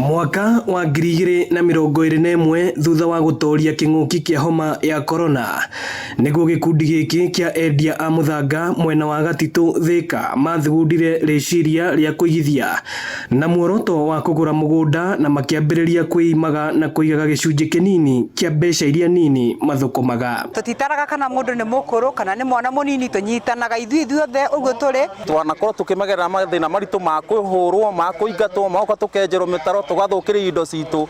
Mwaka wa 2021 thutha wa gũtoria kĩng'ũki kĩa homa ya korona nĩguo gĩkundi gĩkĩ kĩa endia a mũthanga mwena wa Gatitũ Thika mathugundire rĩciria rĩa kũigithia na muoroto wa kũgũra mũgũnda na makĩambĩrĩria kwĩimaga na kũigaga gĩcunjĩ kĩnini kĩa mbeca iria nini mathũkũmaga. Tũtitaraga kana mũndũ nĩ mũkũrũ kana nĩ mwana mũnini, tũnyitanaga ithuĩ ithuothe ũguo tũrĩ. Twanakorwo tũkĩmagerera mathĩna maritũ ma kũhũrwo, ma kũingatwo, magoka tũkenjerwo mĩtaro, tũgathũkĩrio indo citũ,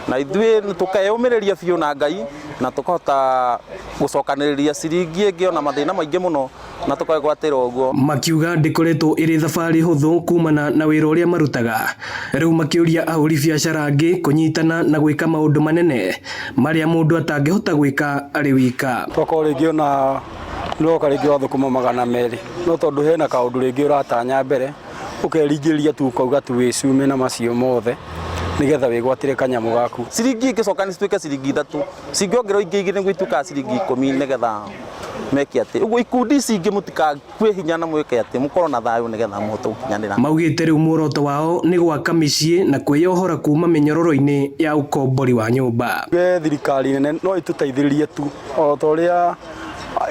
na ithuĩ tũkeyũmĩrĩria biũ na Ngai na tũkahota gũcokanĩrĩria ciringi ĩngĩ ona mathĩna maingĩ mũno na tũkegwatĩra ũguo. Makiuga ndĩkoretwo ĩrĩ thabarĩ hũthũ kumana na wĩra ũrĩa marutaga. Rĩu makĩũria ahũri biacara angĩ kũnyitana na gwĩka maũndũ manene marĩa mũndũ atangĩhota gwĩka arĩ wika. Tokorwo rĩngĩ ona nĩũroka rĩngĩ wathũkũma 200, no tondũ hena kaũndũ rĩngĩ ũratanya mbere, ũkeringĩrĩria tu ũkauga tu wĩcume na macio mothe nĩgetha wĩgwatĩre kanyamũ gaku. Ciringi ingĩcoka nĩ cituĩke ciringi 3, cingĩongererwo ingĩ 2 nĩguo ituĩkaga ciringi 10 nĩgetha meke atĩ. Ũguo ikundi ici ingĩ mũtikakue hinya na mwĩke atĩ, mũkorwo na thayũ nĩgetha mũhote gũkinyanĩra. Maugĩte rĩu muoroto wao nĩ gwaka mĩciĩ na kwĩyohora kuma mĩnyororo-inĩ ya ũkombori wa nyũmba. Tuge thirikari nene no ĩtũteithĩrĩrie tu o ta ũrĩa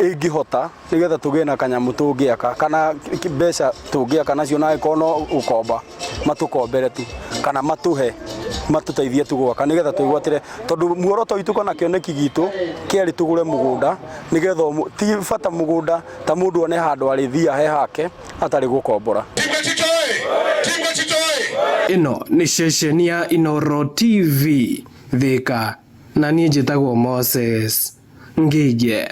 ĩngĩhota nĩgetha tũgĩe na kanyamũ tũngĩaka kana mbeca tũngĩaka nacio, na angĩkorwo no gũkomba matũkombere tu kana matũhe matũteithie tu gwaka nĩgetha twĩgwatĩre, tondũ muoroto witũ kana kĩoneki gitũ kĩarĩ tũgũre mũgũnda nĩgetha ti bata mũgũnda ta mũndũ one handũ arĩthiaga he hake atarĩ gũkombora. Ĩno nĩ ceceni ya Inooro TV Thika, na niĩ njĩtagwo Moses Ngige.